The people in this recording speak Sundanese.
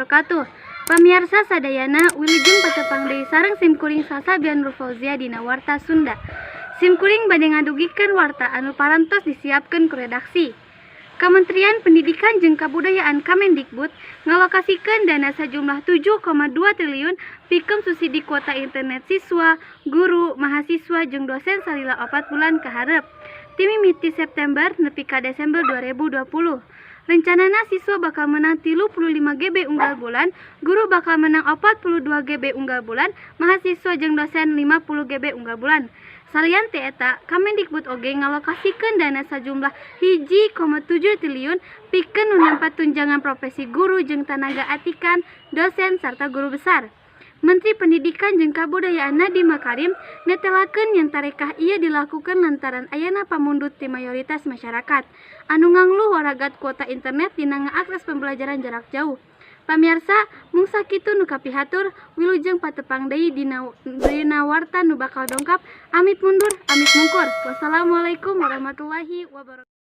Wabarakatuh. Pamiarsa sadayana, wilujeng patepang deui sareng simkuring Salsabian Nur Fauzia dina Warta Sunda. Simkuring bade ngadugikeun warta anu parantos disiapkeun ku redaksi. Kementerian Pendidikan jeung Kabudayaan Kemendikbud ngalokasikeun dana sajumlah 7,2 triliun pikeun subsidi kuota internet siswa, guru, mahasiswa jeung dosen salila 4 bulan ka hareup. Ti mimiti September nepi ka Desember 2020. Rencanana siswa bakal menang 35 GB unggal bulan, guru bakal menang 42 GB unggal bulan, mahasiswa jeung dosen 50 GB unggal bulan. Salian ti eta, Kemendikbud oge ngalokasikeun dana sajumlah 1,7 triliun pikeun nu nempa tunjangan profesi guru jeung tanaga atikan, dosen sarta guru besar. Menteri Pendidikan jeung Kabudayaan Nadiem Makarim netelakeun yen tarekah ieu dilakukeun lantaran ayana pamundut ti mayoritas masyarakat anu ngangluh waragat kuota internet dina ngaakses pembelajaran jarak jauh. Pamiarsa, mung sakitu nu kapihatur, wilujeng patepang deui dina warta nu bakal dongkap. Amit mundur, amit mungkur. Wassalamualaikum warahmatullahi wabarakatuh.